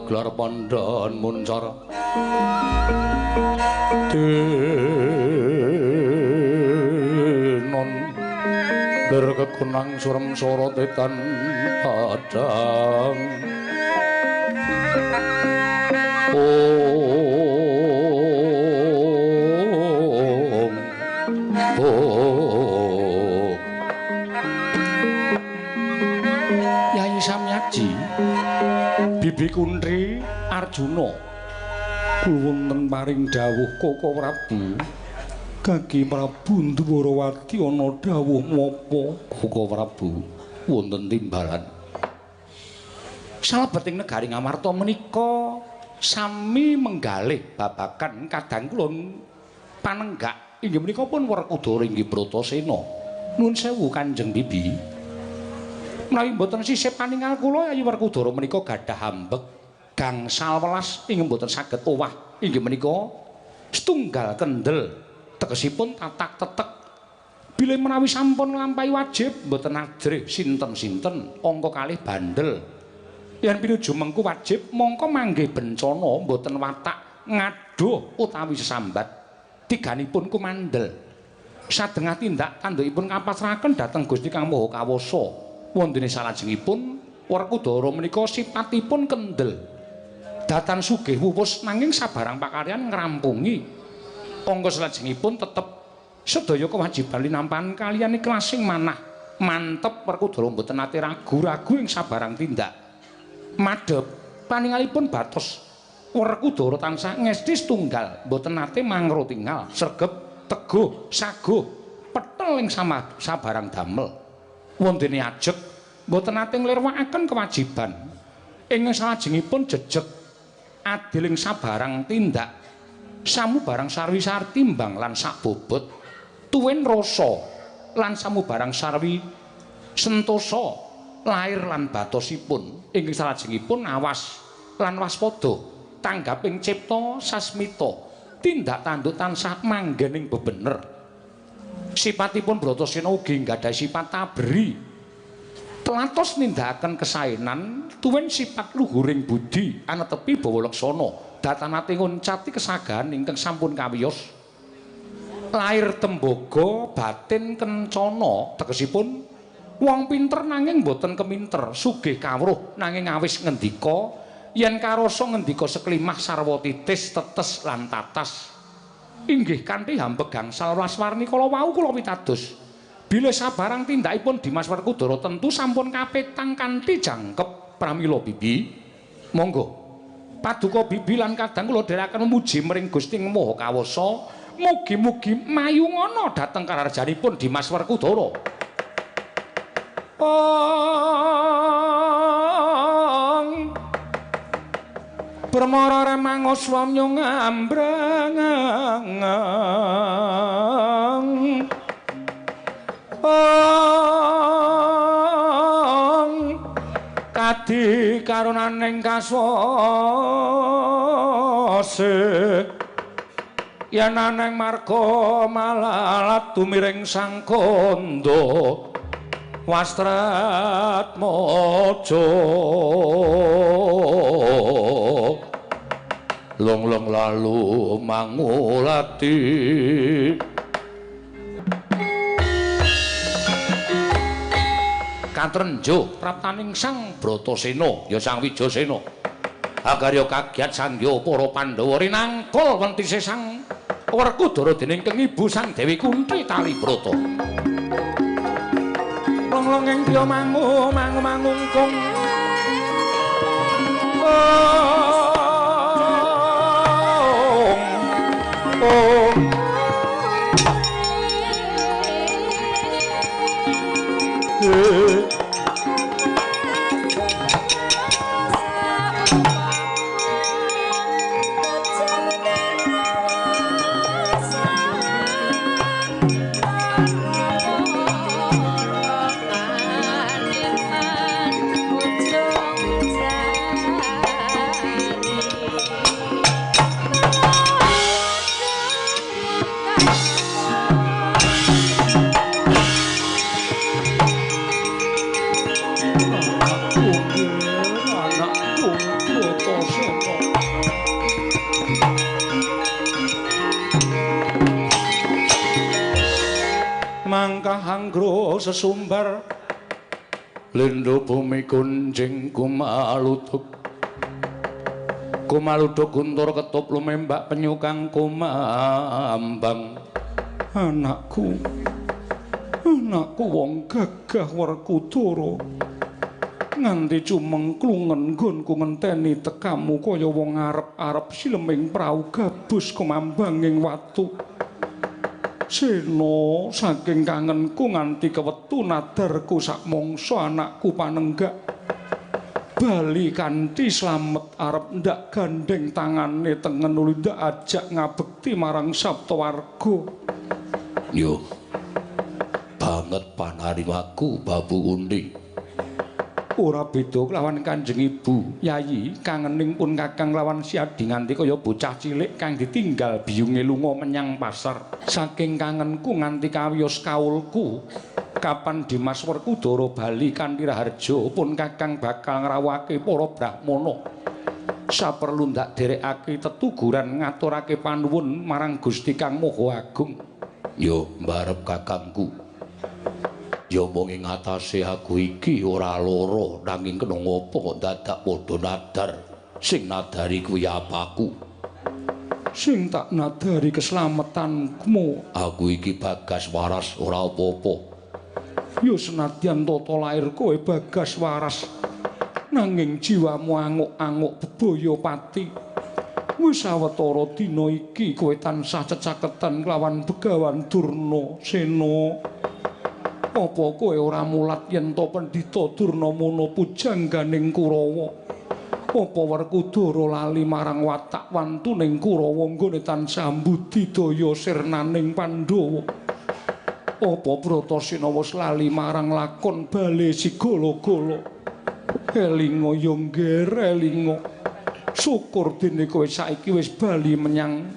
Gelar pandhan muncar denon lir kekunang surem sora tetan padang. Om Om Yai Samyaji Bibi Kuntri Arjuna wonten paring dawuh Koko Prabu. Kaki Prabu Ndwarawati ana dawuh menapa? Koko Prabu wonten timbalan. Salebeting negari Ngamarta menika sami menggalih babagan kadang kula panenggak inggih menika pun Werkudara inggih Bratasena. Nuwun sewu Kanjeng Bibi. Menawi mboten sisih paningal kula Yayi Werkudara menika gadah ambek gangsal welas inggih mboten saged owah inggih menika setunggal kendel tegesipun tatak tetek bilih menawi sampun nglampahi wajib mboten ajrih sinten-sinten angka kalih bandel yen pinuju mengku wajib mongko manggih bencana mboten watak ngaduh utawi sesambat tiganipun kumandel sadengah tindak tandukipun kapasrahaken dhateng Gusti Kang Maha Kawasa. Wondene salajengipun Werkudara menika sipatipun kendel. Datan sugih wuwus nanging sabarang pakaryan ngrampungi. Angka salajengipun tetep sedaya kewajiban linampan kaliyan iklasing manah. Mantep Werkudara mboten nate ragu-ragu ing sabarang tindak. Madhep paningalipun batos Werkudara tansah ngesti setunggal, mboten nate mangro tingal, sregep, teguh, saguh, petel ing sabarang damel. Wondene ajeg mboten nate nglirwakaken kewajiban. Ing salajengipun jejeg adil ing sabarang tindak, samubarang sarwi sartimbang lan sakbobot, tuwin rasa lan samubarang sarwi sentosa lair lan batosipun. Ing salajengipun awas lan waspada tanggaping cipta sasmita tindak tanduk tansah manggen ing bebener. Sipatipun Bratasena ugi nggadahi sifat tabri. Telatos nindakaken kesaenan tuwin sifat luhuring budi anetepi bawa laksana datanate nguncati kesagahan ingkang sampun kawiyos. Lair tembaga batin kencana tegesipun wong pinter nanging boten keminter, sugih kawruh nanging awis ngendika yen karasa ngendika seklimah sarwa titis tetes lan tatas. Inggih kanthi hambeg gangsal welas warni kala wau kula pitados. Bilih sabarang tindakipun Dimas Werkudara tentu sampun kapetang kanthi jangkep pramila Bibi. Monggo paduka Bibi lan kadang kula dherekaken muji mring Gusti Maha Kawasa, mugi-mugi mayungana dhateng kararjanipun Dimas Werkudara. Ong Permara remangoswa ngambrang kadi karunaning kaswase yen aneng marga malalat tumiring sang kandha Wastratmaja long-long lalu mangulati katrenjo praptaning Sang Bratasena ya Sang Wijasena agarya kagiat sangya para Pandhawa rinangkul wentise Sang Werkudara dening keng ibu Sang Dewi Kunthi Talibrata long-long ing diya mangu mangu mangungkung Mangkah sesumbar lindhu bumi kunjing kumaluduk kumaluduk guntur ketup lumembak penyu kang kumambang. Anakku, anakku wong gagah Werkudara nganti cumengklungen nggonku ngenteni tekamu kaya wong arep-arep sileming prau gabus kumambanging watu. Sena saking kangenku nganti kewetu nadarku sakmangsa anakku panenggak bali kanthi slamet arep ndak gandeng tangane tengen nuli ndak ajak ngabekti marang Saptawarga. Yo banget panarimaku Babu Kunthi. Ora beda kelawan Kanjeng Ibu Yayi, kangening pun kakang lawan Siadi nganti kaya bocah cilik kang ditinggal biyunge lunga menyang pasar. Saking kangenku nganti kawiyos kaulku, kapan Dimas Werkudara bali kanthi raharja pun kakang bakal ngrawuhake para brahmana. Saperlu ndak derekake tetuguran ngaturake panuwun marang Gusti Kang Maha Agung. Yo mbarep kakangku. Ya mung ing atase aku iki ora lara nanging kena ngapa kok dadak padha nadar. Sing nadari kuwi apaku? Sing tak nadari keslametanmu. Aku iki bagas waras ora apa-apa. Ya senadyan tata lair kowe bagas waras, nanging jiwamu anguk-anguk bebaya pati. Wis sawetara dina iki kowe tansah cecaketan kelawan Begawan Durna. Sena, apa kowe ora mulat yen to Pendhita Durnamono pujangganing Kurawa? Apa Werkudara lali marang watak wantuning Kurawa nggone tansah mbudidaya sirnaning Pandhawa? Apa Bratasena wis lali marang lakon bale Sigala-gala? Elinga ya ngger, elinga. Syukur dene kowe saiki wis bali menyang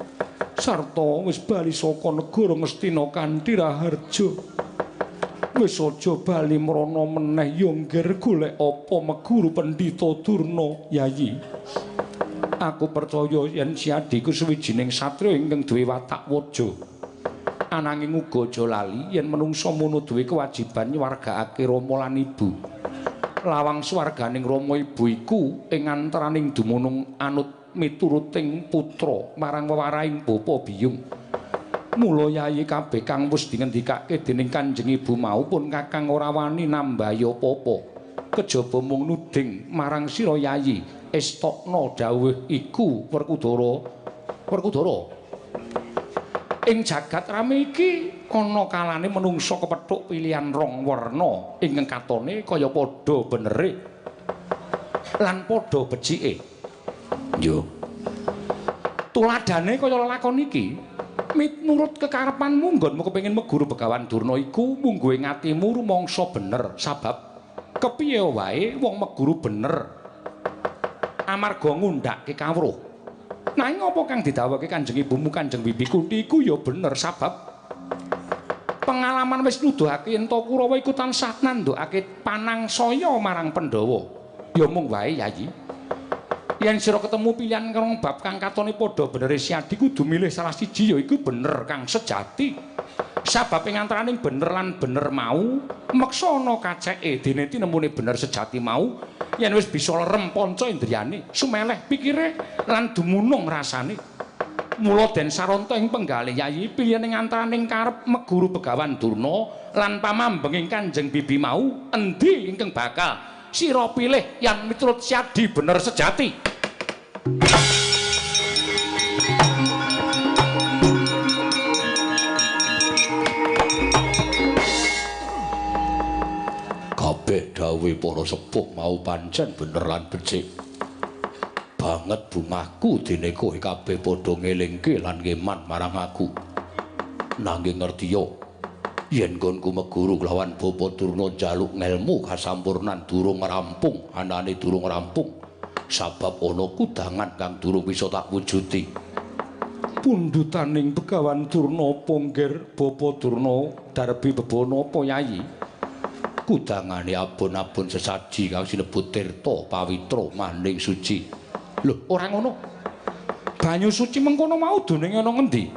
sarta wis bali saka negara Ngastina kanthi raharja. Wis aja bali mrana meneh ya ngger, golek apa meguru Pendhita Durna. Yayi, aku percaya yen Siadi iku sawijining satriya ingkang duwe watak waja. Ananging uga aja lali yen menungsa mono duwe kewajiban nyuwargakake rama lan ibu. Lawang swarganing rama ibu iku ing antaraning dumunung anut mituruting putra marang wewarahing bapa biyung. Mula Yayi, kabeh kang wis dingendikake dening Kanjeng Ibu mau pun kakang ora wani nambahi apa-apa. Kejaba mung nuding marang sira Yayi, estokna dawuh iku Werkudara. Werkudara, ing jagat rame iki ana kalane menungsa kepethuk pilihan rong werna ingkang katone kaya padha benere lan padha becike. Yo. Tuladane kaya lelakon iki, miturut kekarepanmu nggonmu kepengin meguru Begawan Durna iku mungguhe atimu rumangsa bener, sabab kepiye wae wong meguru bener amarga ngundhake kawruh. Nanging apa kang didhawuhake Kanjeng Ibumu Kanjeng Bibi Kunti iku ya bener, sabab pengalaman wis nuduhake yen to Kurawa iku tansah nandhukake panangsaya marang Pandhawa. Ya mung wae Yayi, yen sira ketemu pilihan rong bab kang katone padha benere Siadi kudu milih salah siji, ya iku bener kang sejati. Sabab ing antaraning bener lan bener mau meksa ana kaceke, dene tinemune bener sejati mau yen wis bisa lerem panca indriyane, sumeleh pikire lan dumunung rasane. Mula den saranta ing penggalih Yayi, pilihan ing antaraning karep meguru Begawan Durna lan pamambenging Kanjeng Bibi mau endi ingkang bakal sira pilih yang miturut Siadi bener sejati. Kabeh dawuhe para sepuh mau pancen bener lan becik. Banget bungahku dene kowe kabeh padha ngelingke lan ngeman marang aku. Nanging ngertiya yen nggonku meguru kelawan Bapa Durna njaluk ngelmu kasampurnan durung rampung, anane durung rampung sabab ana kudangan kang durung bisa tak wujudi. Pundhutaning Begawan Durna apa nggir Bapa Durna darbi bebana apa Yayi? Kudangane abon-abon sesaji kang sinebut tirta pawitra maning suci. Lho, ora ngono. Banyu suci mengkono mau dununge ana ngendi?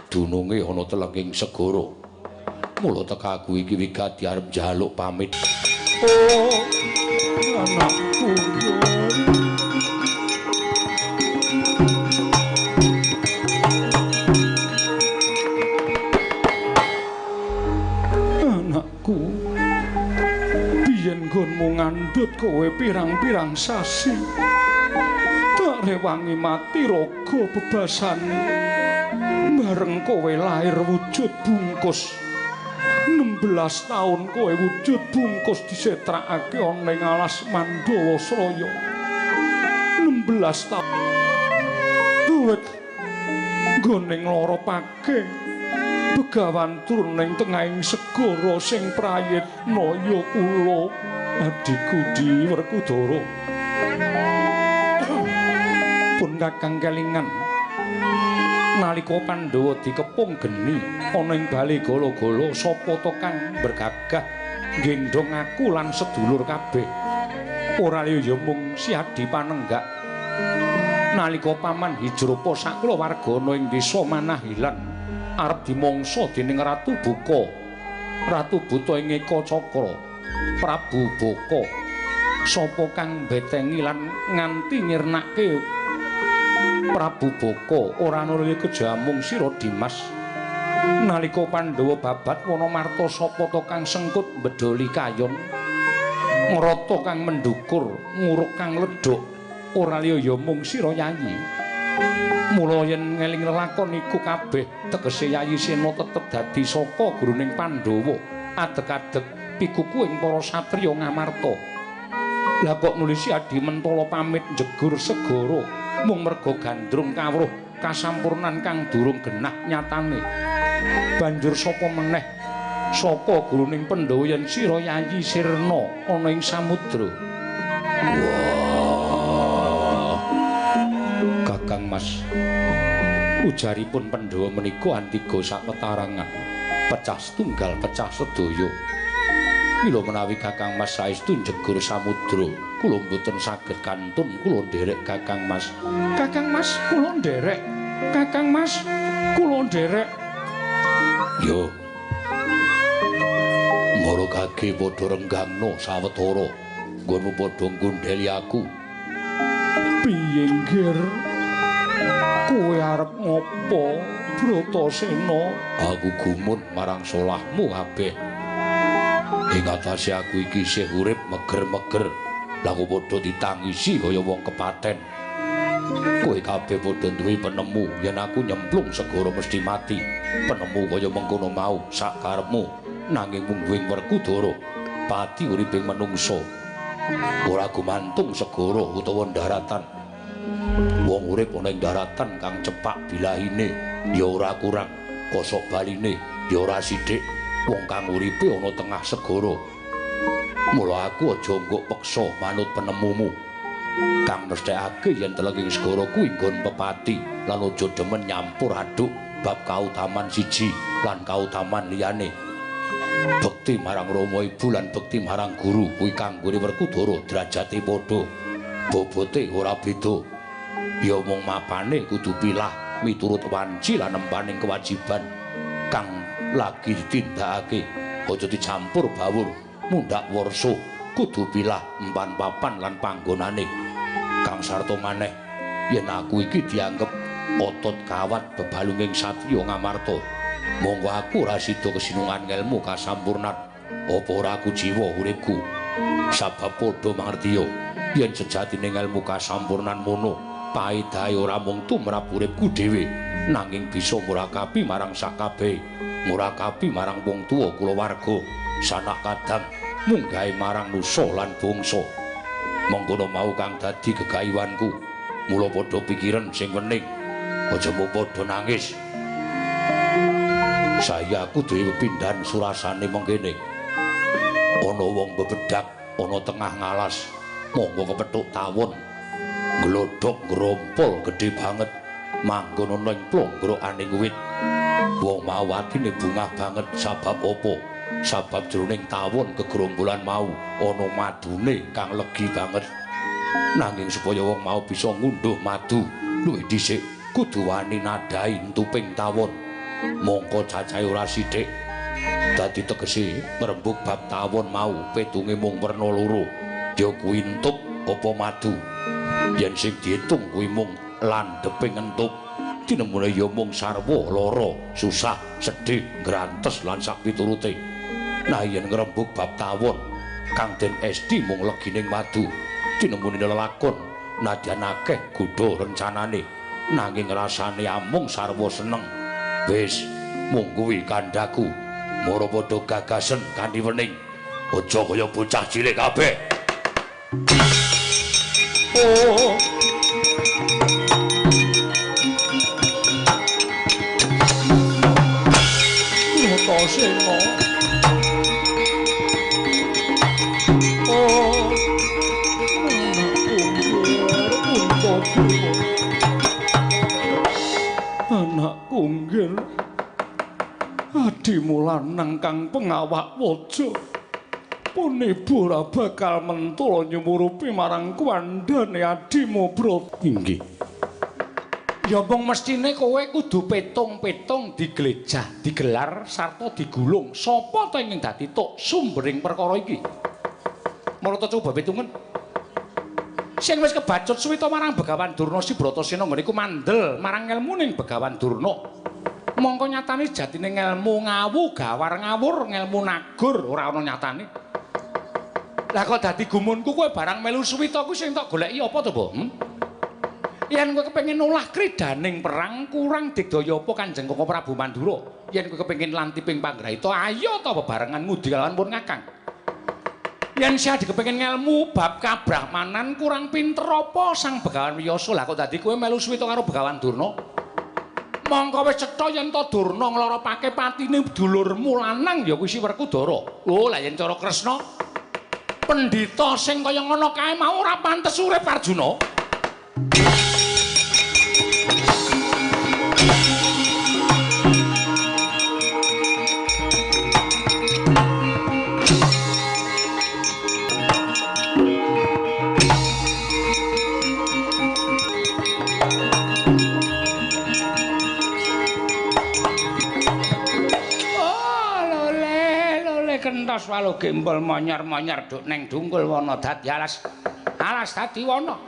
Dununge ana telenging segara. Mula teka aku iki wigati arep njaluk pamit. Oh, anakku. Anakku. Biyen nggonmu ngandhut kowe pirang-pirang sasi. Tak rewangi mati raga bebasane. Bareng kowe lahir wujud bungkus. 16 tahun kowe wujud bungkus disetrakake ana ing alas Mandala Sraya. 16 tahun. Duwet nggone nglara pake Begawan turun ing tengahing segara sing prayitna ya kula adhiku Di Werkudara. Pun kakang kelingan nalika Pandhawa dikepung geni ana ing bale gala-gala, sapa to kang bergagah nggendhong aku lan sedulur kabeh? Ora liya ya mung Siadi Panenggak. Nalika paman hijropa sakula warga ana ing desa Manahilan arep dimangsa dening Ratu Buka, Ratu Buta ing Ekacakra, Prabu Baka. Sapa kang mbetengi lan nganti nyirnake Prabu Baka? Ora ana liya kejamung sira Dimas. Nalika Pandhawa babat Wanamarta, sapa to kang sengkut mbedholi kayon, ngrata kang mendukur, nguruk kang ledhok? Ora liya ya mung sira Yayi. Mula yen ngeling lelakon iku kabeh tegese Yayi Sena tetep dadi saka guruning Pandhawa, adeg-adeg pikuku ing para satriya Ngamarta. Lah kok nulisi Adi Mentala pamit njegur segara mung merga gandrung kawruh kasampurnan kang durung genah nyatane. Banjur sapa meneh saka guruning Pandhawa yen sira Yayi sirna ana ing samudra? Wah, Kakang Mas, ujaripun Pandhawa menika antiga sakpetarangan, pecah setunggal pecah sedaya. Mila menawi Kakang Mas saestu njegur samudra, kula mboten saged kantun kula nderek Kakang Mas. Kakang Mas, kula nderek. Kakang Mas, kula nderek. Yo. Mara kage padha renggangna sawetara, nggonmu padha nggundheli aku. Piye nggir? Kowe arep ngopo, Bratasena? Aku gumun marang solahmu kabeh. Ing atase aku iki isih urip meger-meger, lha kok padha ditangisi kaya wong kepaten. Kowe kabeh padha duwe penemu yen aku nyemplung segara mesti mati. Penemu kaya mengkono mau sak karepmu, nanging mungguing Werkudara pati uriping menungsa ora gumantung segara utawa daratan. Wong urip ana ing daratan kang cepak bilahine ya ora kurang, kosok baline ya ora sithik. Wong kang uripe ana tengah segara. Mula aku aja nggok peksa manut penemumu. Kang mesthekake yen telenging segara kuwi nggon pepati lan aja demen nyampur aduk bab kautaman siji lan kautaman liyane. Bekti marang rama ibu lan bekti marang guru kuwi kanggone Werkudara derajate padha, bobote ora beda. Ya mung mapane kudu pilah miturut wanci lan empaning kewajiban kang lagi ditindakake. Aja dicampur bawur mundhak warsa, kudu pilah empan papan lan panggonane. Kang sarta maneh yen aku iki dianggep otot kawat bebalunging satriya Ngamarta, monggo aku ora sida kesinungan ngelmu kasampurnan. Apa ora kujiwa uripku? Sabab padha mangertiya yen sejatine ngelmu kasampurnan mono paedahe ora mung tumrap uripku dhewe, nanging bisa murakabi marang sakabehe, murakabi marang wong tuwa kulawarga, sanak kadang, munggahe marang nusa lan bangsa. Mengkono mau kang dadi gegayuhanku. Mula padha pikiran sing wening, aja mung padha nangis. Saya aku duwe pepindhan surasane mengkene. Ana wong bebedak ana tengah ngalas, monggo kepethuk tawon, glodhok grompol gedhe banget, manggon ana ing plonggrokaning wit. Wong mau atine bungah banget sabab apa? Sabab jroning tawon kegrombolan mau ana madune kang legi banget. Nanging supaya wong mau bisa ngunduh madu luwih dhisik kudu wani nadhahi entuping tawon. Mongko cacahe ora sithik. Dadi tegese ngrembug bab tawon mau petunge mung werna loro, ya kuwi entup apa madu. Yen sing diitung kuwi mung landheping entup, tinemune ya mung sarwa lara, susah, sedih, ngrantes lan sak piturute. Nah yen ngrembug bab tawon kang den esti mung legining madu, tinemune lelakon nadyan akeh godha rencanane, nanging rasane amung sarwa seneng. Wis mung kuwi kandhaku, mara padha gagasen kanthi wening, aja kaya bocah cilik kabeh. Oh. Bratasena. Oh. Anakku nggil. Adimu lanang kang pengawak waja. Punibu ora bakal mentula nyumurupi marang kuwandhane adimu Brata. Inggih. Ya mung mestine kowe kudu petung-petung diglejah, digelar sarta digulung. Sapa ta ing dadi tok sumbering perkara iki? Marata coba petungen. Sing wis kebacut suwita marang Begawan Durna si Bratasena ngene iku mandel marang ngelmuning Begawan Durna. Mongko nyatane jatine ngelmu ngawu gawar ngawur, ngelmu nagur ora ana nyatane. Lah kok dadi gumunku kowe barang melu suwita kuwi sing tak goleki apa to, Mbok? Yen kowe kepengin olah kridaning perang kurang digdaya apa Kanjeng Koko Prabu Mandura. Yen kowe kepengin lantiping panggraita, ayo ta bebarengan ngudi kalawan pun Kakang. Yen siadi kepengin ngelmu bab kabrahmanan kurang pinter apa Sang Begawan Wiyasa. Lah kok dadi kowe melu suwita karo Begawan Durna? Mongko wis cetha yen ta Durna ngloropake patine dulurmu lanang ya kuwi si Werkudara. Lho lah yen cara Kresna pendhita sing kaya ngono kae mau ora pantes urip Arjuna. Kentos walu gembol monyar-monyar duk neng dungkul wana dadi alas alas dadi wana.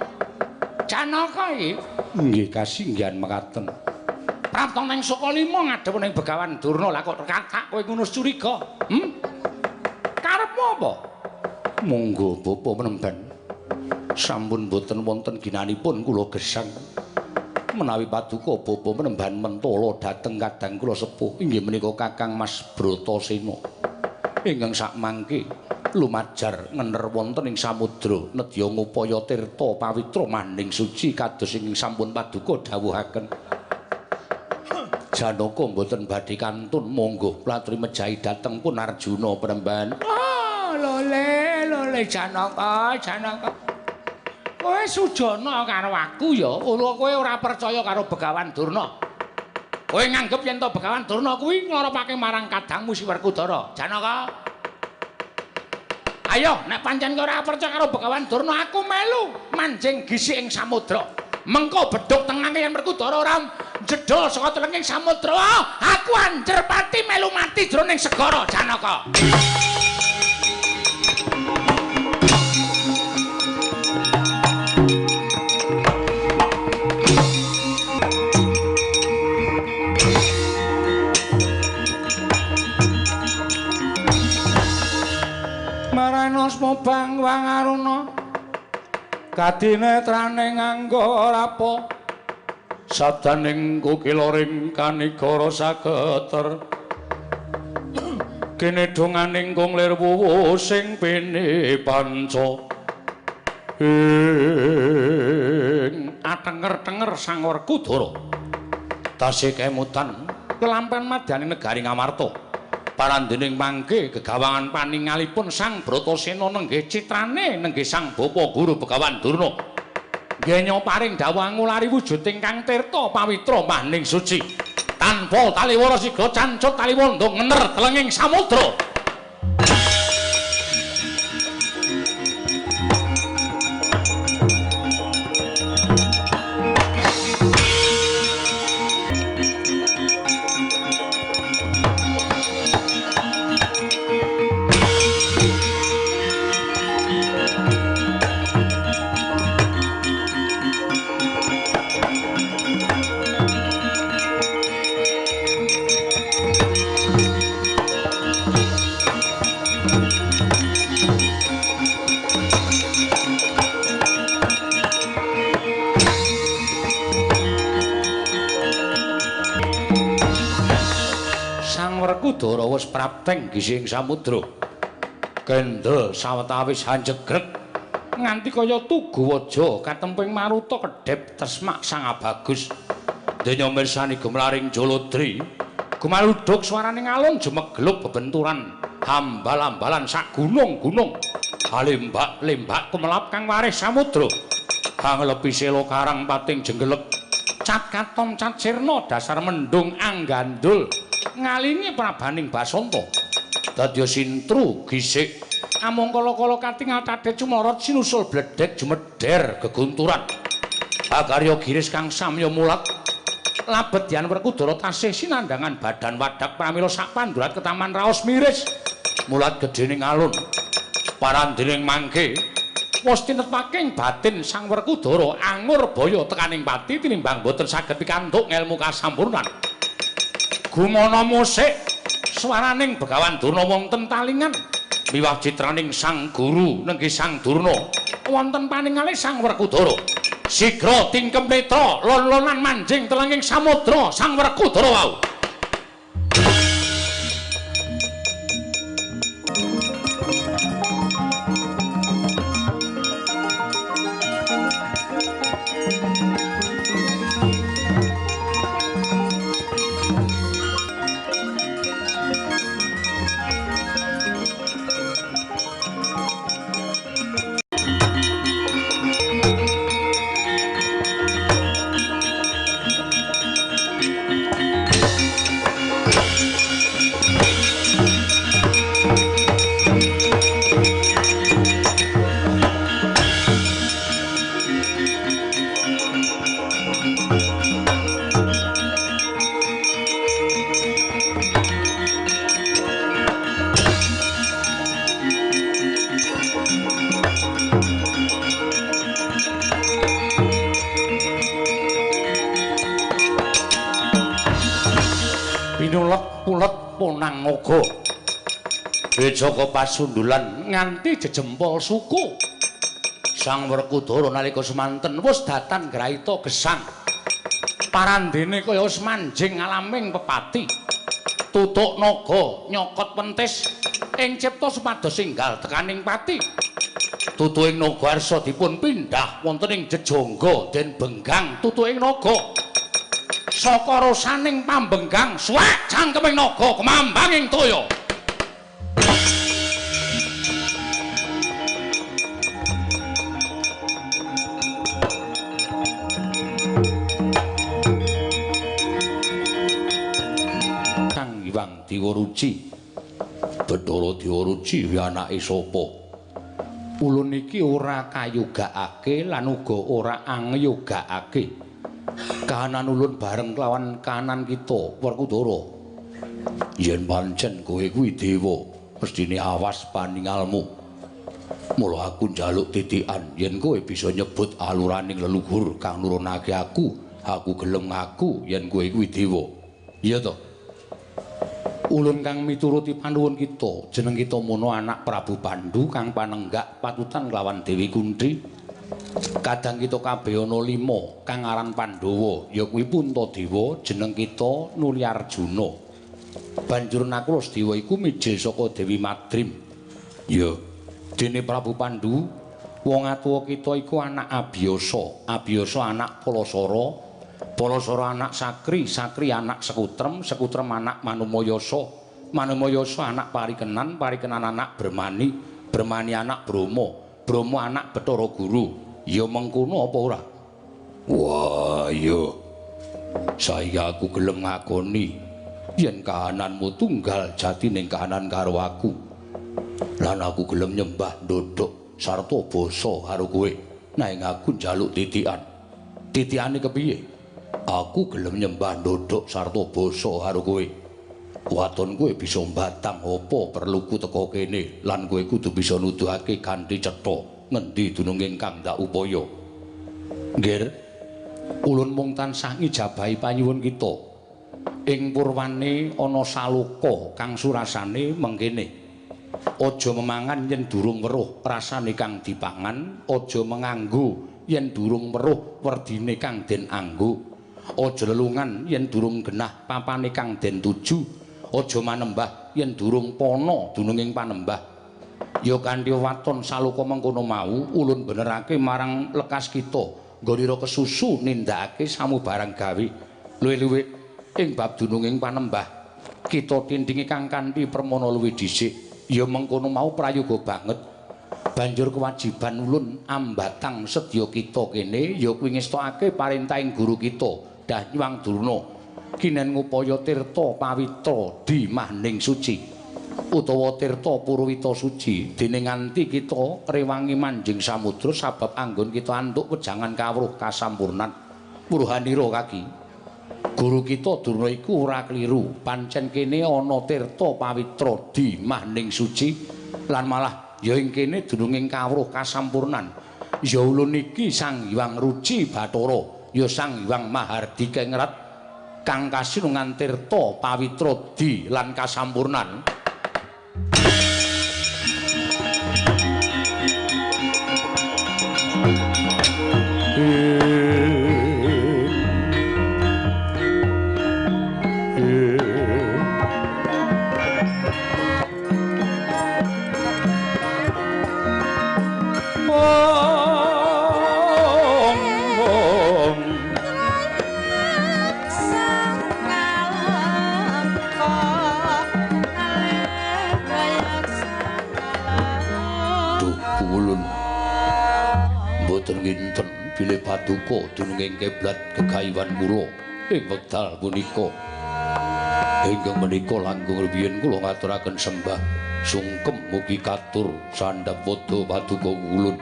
Janaka iki nggih kasinggihan mekaten. Prapta neng Sukalima ngadhep ning Begawan Durna. Lah kok kathak kowe ngono curiga? Karepmu apa? Monggo bapa menemban. Sampun boten wonten ginanipun kula gesang. Menawi paduka bapa menemban mentala dhateng kadang kula sepuh inggih menika Kakang Mas Bratasena. Ingkang sakmangke Lumajar ngener wonten ing samudra nedya ngupaya tirta pawitra maning suci kados ingkang sampun paduka dawuhaken. Janaka mboten badhe kantun monggo latri mejahi dhateng pun Arjuna Premban. Oh, lole lole Janaka, Janaka. Kowe sujana karo aku ya, ora kowe ora percaya karo Begawan Durna. Kowe nganggep yen to Begawan Durna kuwi ngloropake marang kadangmu si Werkudara. Janaka. Ayo, nek pancen kowe ora percaya karo Begawan Durna, aku melu manjing gisik ing samudra. Mengko bedhug tengake yen Werkudara ora jedhol saka telenging samudra, aku anjer pati melu mati jroning segara, Janaka. Marana bang wangaruna kadinetrane nganggo rapa sabdaning kukiloring kanigara sageter kene donganing kung lir wuwu sing pene panca ing atenger-tenger Sang Werkudara tasih kemutan kelampan madyaning negari Ngamarta. Parandening mangke gegawangan paningalipun Sang Bratasena nenggih citrane nenggih Sang Bapa Guru Begawan Durna. Nggenya paring dawuh ngulari wujuding kang tirta pawitra maning suci. Tanpa taliwara siga cancut taliwondo ngener telenging samudra. Werkudara wis prapteng gising samudra. Kendel sawetawis hanjegrek nganti kaya tugu waja katemping maruta kedhep tesmak sang abagus. Donya mirsani gumlaring Jolodri, gumaluduk swarane ngalung jumegluk bebenturan hambal-ambalan sak gunung-gunung. Halembak-lembak kumelap kang warih samudra. Kang lepi sela karang pating jenggelek. Cat katon cat sirna dasar mendung anggandul. Ngalingi prabaning Basanta. Dadya sintru gisik amung kala-kala katingal tadhe cumorot sinusul bledhek jumeder gegunturan. Bakarya giris kang samya mulat labet yan Werkudara tasih sinandhangan badan wadak pramila sak pandurat ketaman raos miris mulat gedhening alun. Parandening mangke wis tinetpaking batin Sang Werkudara angur baya tekaning pati tinimbang boten saged pikantuk ngelmu kasampurnan. Gumana musik swaraning Begawan Durna wonten talingan miwah citraning Sang Guru nenggih Sang Durna wonten paningale Sang Werkudara. Sigra tingkem netra lon-lonan manjing telenging samudra Sang Werkudara wau. Ponang naga. Jejaka pasundulan nganti jejempol suku. Sang Werkudara nalika semanten wis datan graita gesang. Parandene kaya wis manjing alaming pepati. Tutuk naga nyokot pentis ing cipta supados enggal tekaning pati. Tutuking naga arsa dipun pindhah wonten ing jejangga den benggang tutuking naga. Saka rosaning pambenggang suwek cangkeming naga kemambang ing toya. Kang Hyang Dewa Ruci, Bathara Dewa Ruci kuwi anake sapa? Ulun iki ora kayogakake lan uga ora angyogakake. Kahanan ulun bareng kelawan kahanan kita Werkudara. Yen pancen kowe kuwi dewa, mestine awas paningalmu. Mula aku njaluk titikan yen kowe bisa nyebut aluraning leluhur kang nurunake aku, aku gelem ngaku yen kowe kuwi dewa. Iya to? Ulun kang mituruti panuwun kita, jeneng kita mono anak Prabu Pandu kang panenggak patutan kelawan Dewi Kunthi. Kadang kita kabeh ana 5 kang aran Pandhawa, ya kuwi Puntadewa, jeneng kita nuli Arjuna. Banjur Nakula Sedewa iku mijil saka Dewi Madrim. Ya, dene Prabu Pandu, wong atuwa kita iku anak Abiyasa, Abiyasa anak Palasara, Palasara anak Sakri, Sakri anak Sekutrem, Sekutrem anak Manumayasa, Manumayasa anak Parikenan, Parikenan anak Bremani, Bremani anak Brahma, Brahma anak Bathara Guru. Ya mengkono apa ora? Wah, iya. Saiki aku gelem ngakoni yen kahananmu tunggal jatining kahanan karo aku. Lan aku gelem nyembah ndodhok sarta basa karo kowe. Nanging aku njaluk titikan. Titikane kepiye? Aku gelem nyembah ndodhok sarta basa karo kowe. Waton kowe bisa mbatang apa perluku teka kene lan kowe kudu bisa nuduhake kanthi cetha ngendi dununging kang ndak upaya. Nggir, ulun mung tansah ngijabahi panyuwun kita. Ing purwane ana saloka kang surasane mengkene. Aja memangan yen durung weruh rasane kang dipangan, aja menganggo yen durung weruh werdine kang den anggo. Aja lelungan yen durung genah papane kang den tuju, aja manembah yen durung pana dununging panembah. Ya kanthi waton saloka mengkono mau ulun benerake marang lekas kita nggonira kesusu nindakake samubarang gawe. Luwih-luwih ing bab dununging panembah kita tindingi kang kanthi permana luwih dhisik. Ya mengkono mau prayoga banget. Banjur kewajiban ulun ambatang sedya kita kene ya kuwi ngestokake parentahing guru kita Danyang Durna kinen ngupaya tirta pawitra di mahning suci utawa tirta purwita suci dene nganti kita rewangi manjing samudra sabab anggon kita antuk wejangan kawruh kasampurnan. Purhanira kaki, guru kita Durna iku ora kliru. Pancen kene ana tirta pawitra di mahning suci lan malah ya ing kene dununging kawruh kasampurnan. Ya ulun iki Sang Hyang Ruci Bathara, ya Sang Hyang Mahardika Ngrat kang kasinungan tirta pawitra di lan kasampurnan. Nginten bilih paduka dununging kiblat gegayuhan kula ing wekdal punika. Ingkang menika langkung rumiyin kula ngaturaken sembah sungkem mugi katur sandhap pada paduka ulun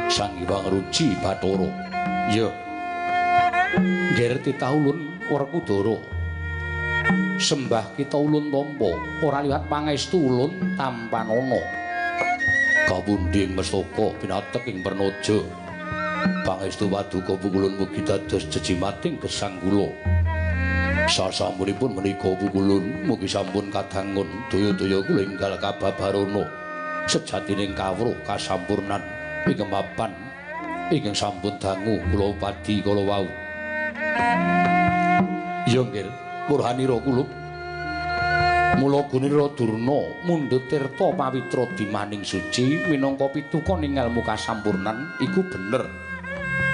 Sang Hyang Ruci Bathara. Ya. Nggih titah ulun Werkudara. Sembah kita ulun tampa ora liwat pangestu ulun tampanana. Kapundi mestaka pinatek ing Pernaja. Pangestu paduka pukulun mugi dados jejimating gesang kula. Sasampunipun menika pukulun mugi sampun kadangun daya-daya kula enggal kababarana sejatining kawruh kasampurnan ingkang mapan ingkang sampun dangu kula upadi kala wau. Ya nggih, purhanira kula. Mula Gunira Durna mundhut tirta pawitra dimaning suci minangka pitukoning ngelmu kasampurnan iku bener.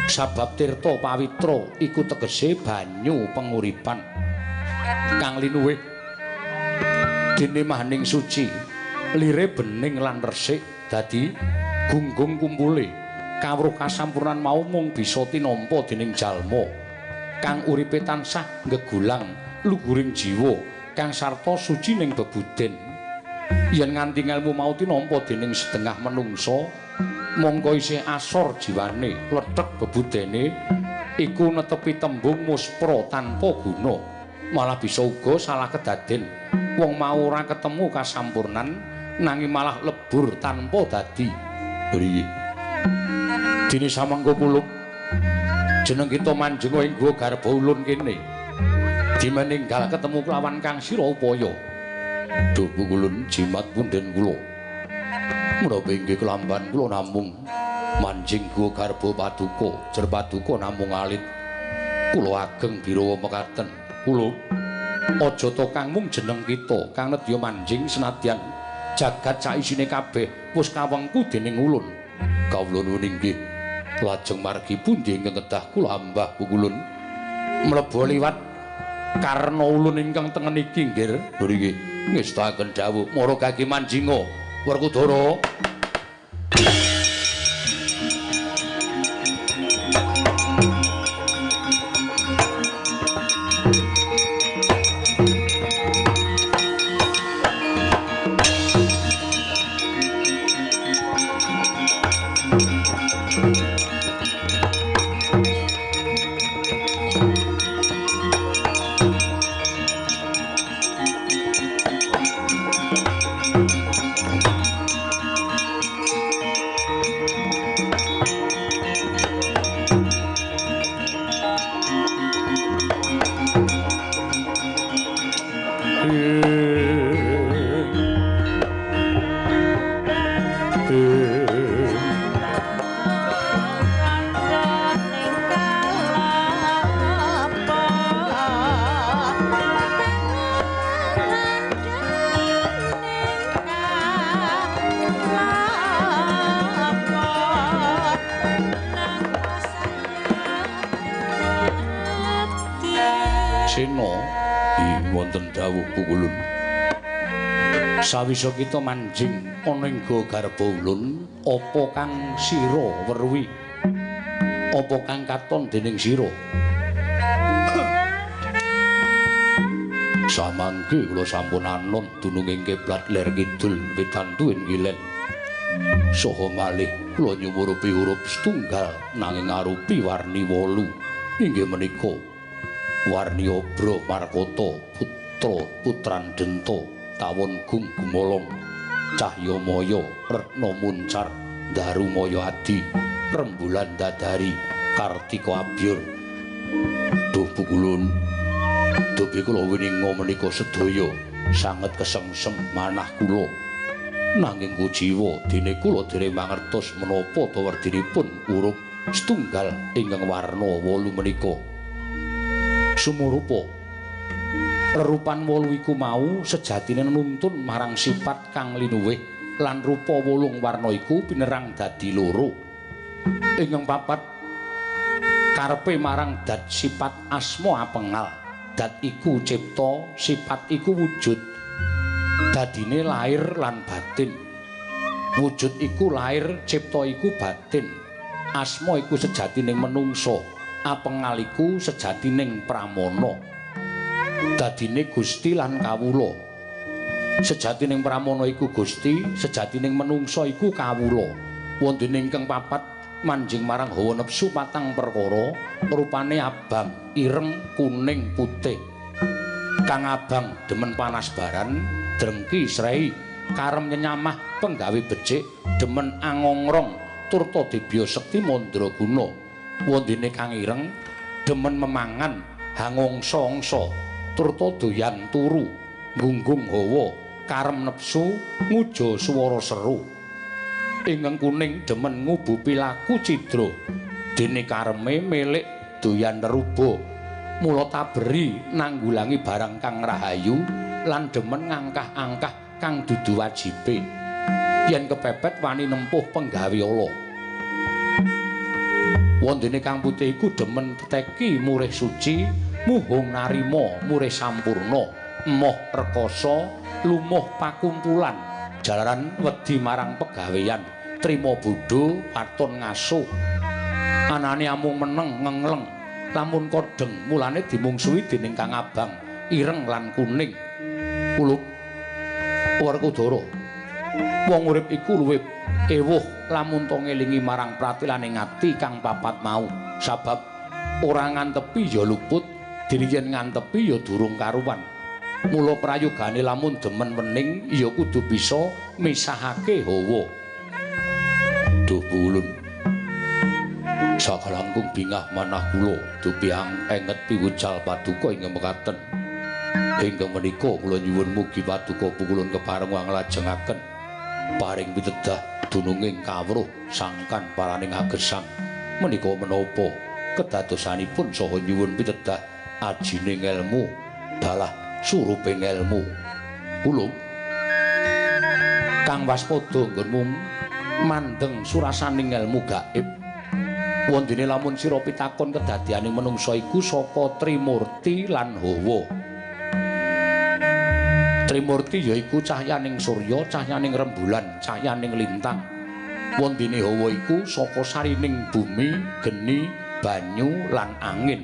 Sabab tirta pawitra iku tegese banyu penguripan kang linuwih. Dene maning suci lire bening lan resik dadi gunggung kumpule kawruh kasampurnan mau mung bisa tinampa dening jalma kang uripe tansah nggegulang luhuring jiwa kang sarta suci ning bebuden. Yen nganti ngelmu mau tinampa dening setengah menungsa, mongko isih asor jiwane, lethek bebudene iku netepi tembung muspra tanpa guna. Malah bisa uga salah kedaden. Wong mau ora ketemu kasampurnan nanging malah lebur tanpa dadi. Priye? Dene samangga kula jeneng kita manjenga ing gua garba ulun kene. Dimeninggal ketemu kelawan kang sira upaya. Duh pukulun jimat punden kula. Menapa inggih kelamban kula namung manjing gua garba paduka, jer paduka namung alit. Kula ageng birawa mekaten. Kula aja to kang mung jeneng kita kang nedya manjing senadyan jagat saisine kabeh wis kawengku dening ulun. Kawula nuwun inggih. Lajeng margi pundi ingkang kedah kula ambah pukulun? Mlebu liwat karna ulun ingkang tengen iki nggih nggih ngestakaken dawuh mara kaki manjinga Werkudara. Wonten dawuh pukulun. Sawisa kita manjing ana ing gua garba ulun, apa kang sira weruhi? Apa kang katon dening sira? Samangke kula sampun anon dununging kiblat ler kidul wetan tuwin kilen. Saha malih kula nyumurupi huruf setunggal nanging arupi warni 8. Inggih menika warni obro markota putra putran denta tawon gung gumolong cahya maya retna muncar darumaya adi rembulan dadari kartika abyur. Duh pukulun, dupi kula wininga menika sedaya sanget kesengsem manah kula, nanging kujiwa dene kula dereng mangertos menapa ta werdinipun huruf setunggal ingkang warna 8 menika. Sumurupa rerupan 8 iku mau sejatine nuntun marang sifat kang linuwih lan rupa 8 warna iku pinerang dadi loro. Ingkang papat karepe marang dat sifat asma apengal. Dat iku cipta, sifat iku wujud. Dadine lahir lan batin. Wujud iku lahir, cipta iku batin. Asma iku sejatining menungsa. Apengal iku sejatining pramana. Dadine Gusti lan kawula. Sejatining pramana iku Gusti, sejatining menungsa iku kawula. Wonten ingkang papat manjing marang hawa nepsu patang perkara, rupane abang, ireng, kuning, putih. Kang abang demen panas baran, drengki srei, karem nyenyamah penggawe becik, demen angongrong turta dibya sekti mandraguna. Wondene kang ireng demen memangan hangongsa-angsa turta doyan turu gunggung hawa karem nepsu nguja swara seru. Ingkang kuning demen ngubupi laku cidra dene kareme milik doyan neruba mula taberi nanggulangi barang kang rahayu lan demen ngangkah-angkah kang dudu wajibe. Yen kepepet wani nempuh penggawe ala. Wondene kang putih iku demen teteki murih suci, muhung narima murih sampurna, emoh rekoso, lumuh pakumpulan, jalaran wedi marang pegawean, trima bodho waton ngasuh. Anane amung meneng ngengleng, lamun kodheng mulane dimungsuhi dening kang abang, ireng lan kuning. Kulup Werkudara. Wong urip iku luwih ewuh lamun to ngelingi marang pratilaning ati kang papat mau. Sabab ora ngantepi ya luput, dene yen ngantepi ya durung karuan. Mula prayogane lamun demen wening ya kudu bisa misahake hawa. Duh bulun. Sakalangkung bingah manah kula dupiang enget piwucal paduka ingkang mekaten. Ingkang menika kula nyuwun mugi paduka pukulun kepareng nglajengaken paring pitedah dununging kawruh sangkan paraning agesang. Menika menapa kedadosanipun saha nyuwun pitedah ajine ngelmu dalah surupe ngelmu. Kula kang waspada nggonmu mandeng surasaning ngelmu gaib. Wondene lamun sira pitakon kedadianing menungsa iku saka Trimurti lan Hawa. Trimurti yaiku cahyaning surya, cahyaning rembulan, cahyaning lintang. Wondene hawa iku saka sarining bumi, geni, banyu lan angin.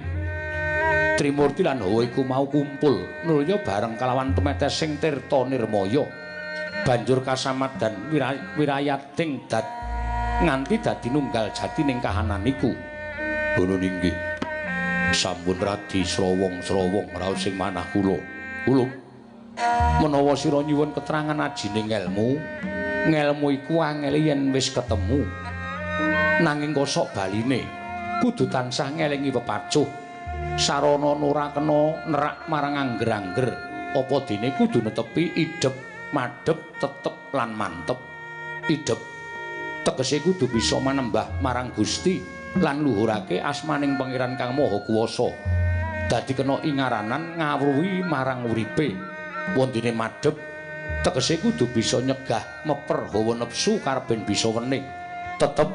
Trimurti lan hawa iku mau kumpul nulya bareng kalawan tumetesing tirta nirmaya. Banjur kasamadan wirayating dat nganti dadi nunggal jatining kahanan iku. Ngono inggih. Sampun radi srawong-srawong raos sing manah kula. Kula menawa sira nyuwun keterangan ajine ngelmu, ngelmu iku angele yen wis ketemu. Nanging kosok baline kudu tansah ngelingi pepacuh. Sarana ora kena nerak marang angger-angger. Apa dene kudu netepi idep, madhep, tetep lan mantep. Idep tegese kudu bisa manembah marang Gusti lan luhurake asmaning Pangeran Kang Maha Kuwasa. Dadi kena ingaranan ngawruhi marang uripe. Wondene madhep tegese kudu bisa nyegah meper hawa nepsu karben bisa wening. Tetep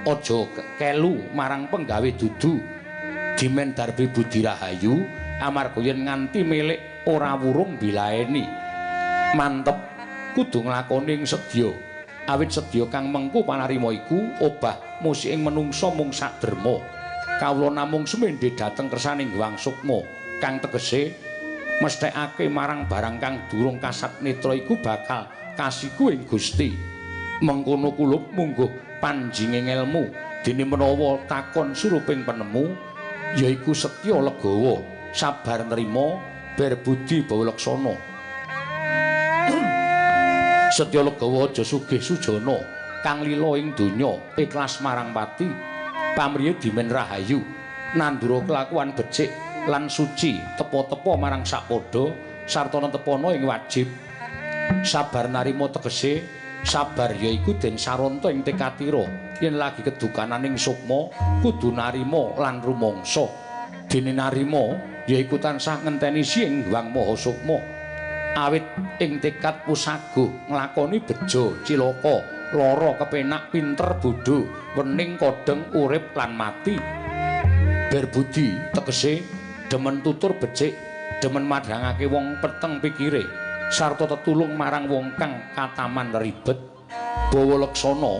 aja kelu marang penggawe dudu. Dimen darbi budi rahayu amarga yen nganti milik ora wurung bilaeni. Mantep kudu nglakoni ing sedya. Awit sedya kang mengku panarima iku obah musiking menungsa mung saderma. Kawula namung sumendhe dhateng kersaning Hyang Sukma kang tegese mesthekake marang barang kang durung kasat netra iku bakal kasiku ing Gusti. Mengkono kulup mungguh panjinge ngelmu dene menawa takon suruping penemu yaiku setya legawa, sabar nrima, berbudi bawa laksana. Setya legawa aja sugih sujana kang lila ing donya, ikhlas marang pati, pamriye dimen rahayu, nandura kelakuan becik lan suci, tepa-tepa marang sapadha sarta netepana ing wajib. Sabar narima tegese sabar yaiku den saranta ing tekatira yen lagi kedukananing sukma kudu narima lan rumangsa. Dene narima yaiku tansah ngenteni sing Hyang Maha Sukma. Awit ing tekad pusaguh nglakoni bejo cilaka, lara kepenak, pinter bodho, wening kodheng, urip lan mati. Berbudi tegese demen tutur becik, demen madhangake wong peteng pikire, sarta tetulung marang wong kang kataman ribet. Bawa laksana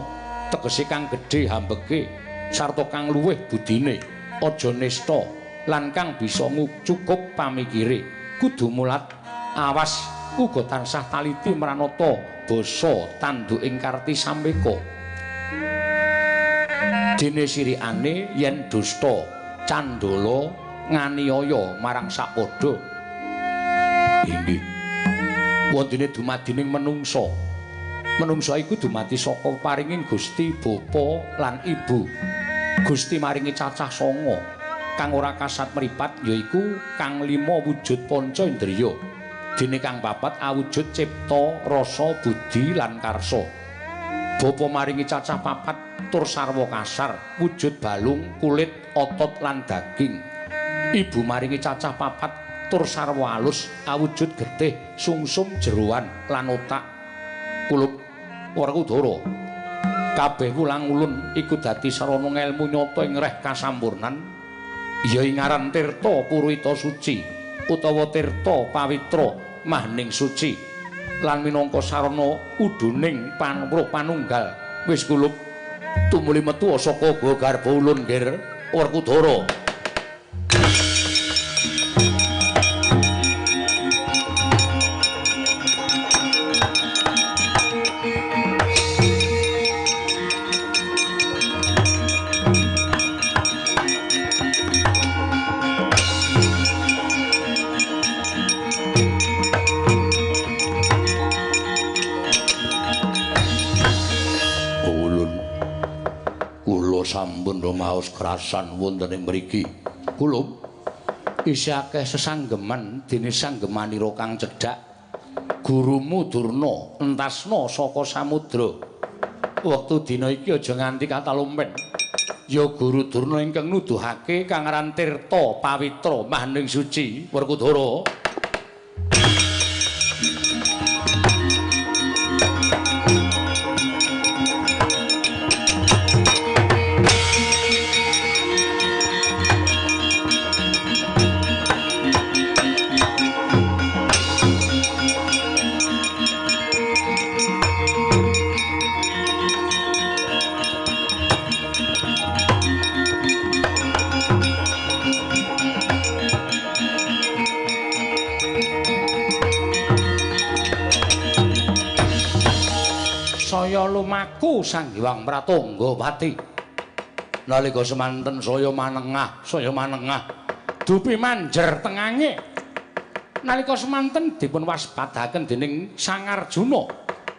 tegese kang gedhe hambeke sarta kang luwih budine, aja nista lan kang bisa ngucukup pamikire. Kudu mulat awas uga tansah taliti mranata basa tanduk ing karti sambeka. Dene sirikane yen dusta candala nganiaya marang sapadha. Inggih. Wondene dumadining menungsa. Menungsa iku dumadi saka paringing Gusti Bapa lan Ibu. Gusti maringi cacah sanga kang ora kasat mripat yaiku kang lima wujud panca indriya. Dene kang papat awujud cipta, rasa, budi lan karsa. Bapa maringi cacah papat tur sarwa kasar, wujud balung, kulit, otot lan daging. Ibu maringi cacah papat tur sarwa alus awujud getih sungsum jeroan lan otak kulup Werkudara. Kabeh wulang ulun iku dadi sarana ngelmu nyata ing reh kasampurnan ya ing aran Tirta Purwita Suci utawa Tirta Pawitra Mahning Suci lan minangka sarana uduning panwruh panunggal wis kulup tumuli metu saka garba ulun Nger Werkudara. Sampun rumaos krasan wonten ing mriki. Kulup isih akeh sesanggeman dene sanggemanira kang cedhak. Gurumu Durna entasna saka samudra. Wektu dina iki aja nganti katalumpen. Ya Guru Durna ingkang nuduhake kang aran Tirta Pawitra Mahning Suci Werkudara. Saya lumaku Sang Hyang Pratanggawati. Nalika semanten saya manengah dupi manjer tengange. Nalika semanten dipun waspadaken dening Sang Arjuna.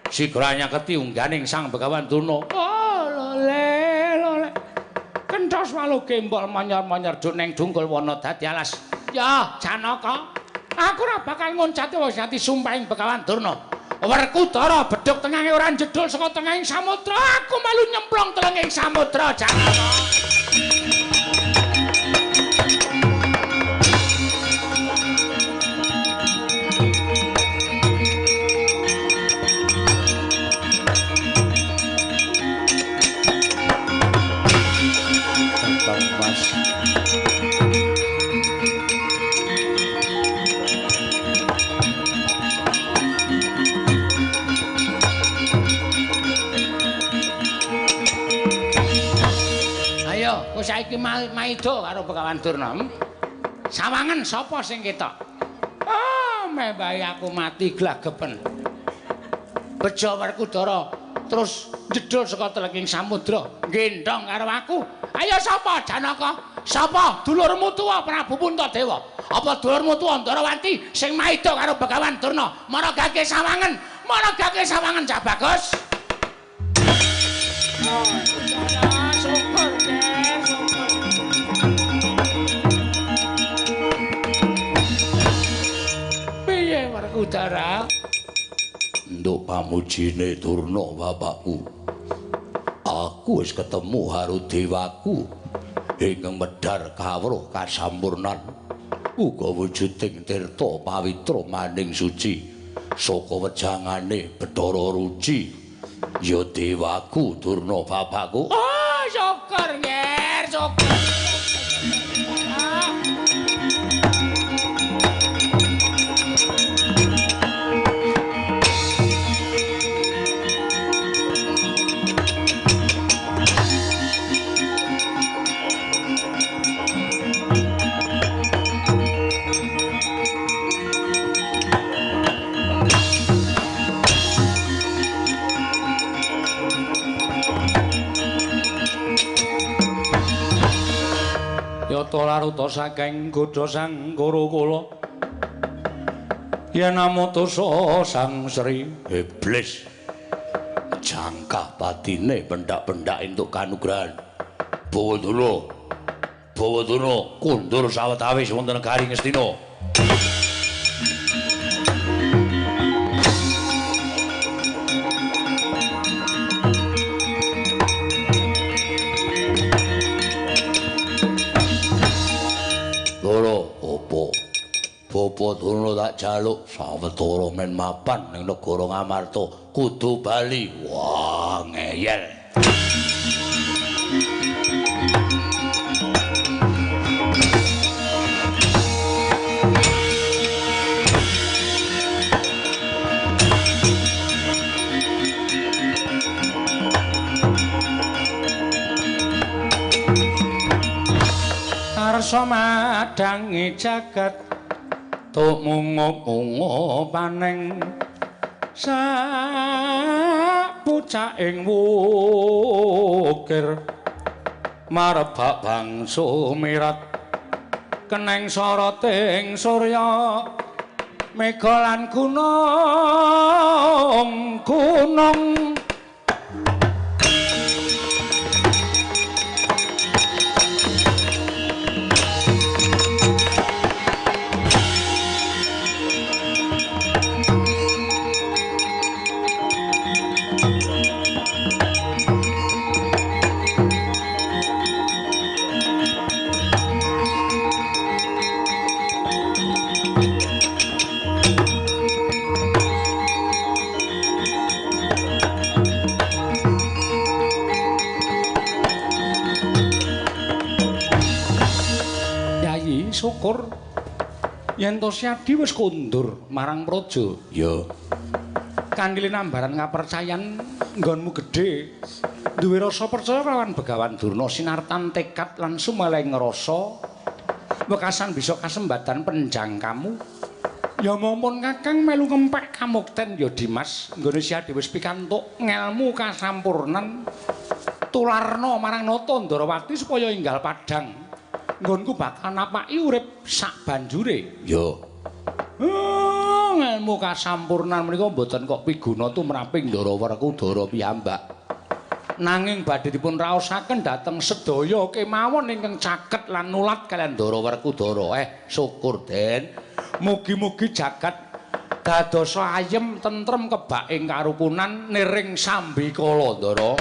Sigra nyaketi ungganing Sang Begawan Durna. Oh, lole lole. Kenthos walu gembol manyor-manyor duk neng dungkul wana dadi alas. Ya, Janaka, aku ora bakal ngoncati wis nganti sumpahing Begawan Durna. Werkudara bedhug tengahe ora njedhul saka tengahing samudra, aku melu nyemplung telenging samudra, Janaka. Mas. Saiki maida karo Begawan Durna. Sawangen sapa sing ketok? Ah, meh bae aku mati glagepen. Bejo Werkudara terus njedhul saka telenging samudra, nggendhong karo aku. Ayo sapa Janaka? Sapa dulurmu tuwa Prabu Puntadewa? Apa dulurmu tuwa Ndarawanti sing maida karo Begawan Durna? Maragake sawangen, maragake sawangen Cah Bagus. Oh, syukur. Piye Werkudara? Nduk pamujine Durna bapakku. Aku wis ketemu karo dewaku ingkang medhar kawruh kasampurnan. Uga wujuding tirta pawitra maning suci saka wejangane Bathara Ruci. Ya dewaku Durna bapakku. Oh, syukur nger, syukur. Yata laruta saking godha Sang Kura-kula yen amutusa Sang Sri Iblis jangkah patine pendak-pendak entuk kanugrahan. Bawa Durna kundur sawetawis wonten negari Ngastina. Apa Durna tak jaluk sawetara men mapan ning negara Ngamarta kudu bali. Wah, ngeyel. Arsa madangi jagat tuk mungup-mungup paneng sapucaking wukir marebak bangsu mirat keneng soroting surya mega lan gunung gunung. Syukur yen to Siadi wis kondur marang praja. Ya. Kanthi linambaran kapercayan nggonmu gedhe, duwe rasa percaya kelawan Begawan Durna sinartan tekad lan sumeleng rasa wekasan bisa kasembadan penjangkamu. Ya mumpun Kakang melu ngempek kamukten ya Dimas, nggone Siadi wis pikantuk ngelmu kasampurnan tularna marang Nata Ndrawati supaya enggal padhang. Nggonku bakal napaki urip sak banjure. Ya. Ngelmu kasampurnan menika mboten kok piguna tumraping Ndara Werkudara piyambak. Nanging badhe dipun raosaken dhateng sedaya kemawon ingkang caket lan nulat kaliyan Ndara Werkudara. Syukur Den. Mugi-mugi jagat dadosa ayem tentrem kebak ing karukunan niring sambikala, Ndara.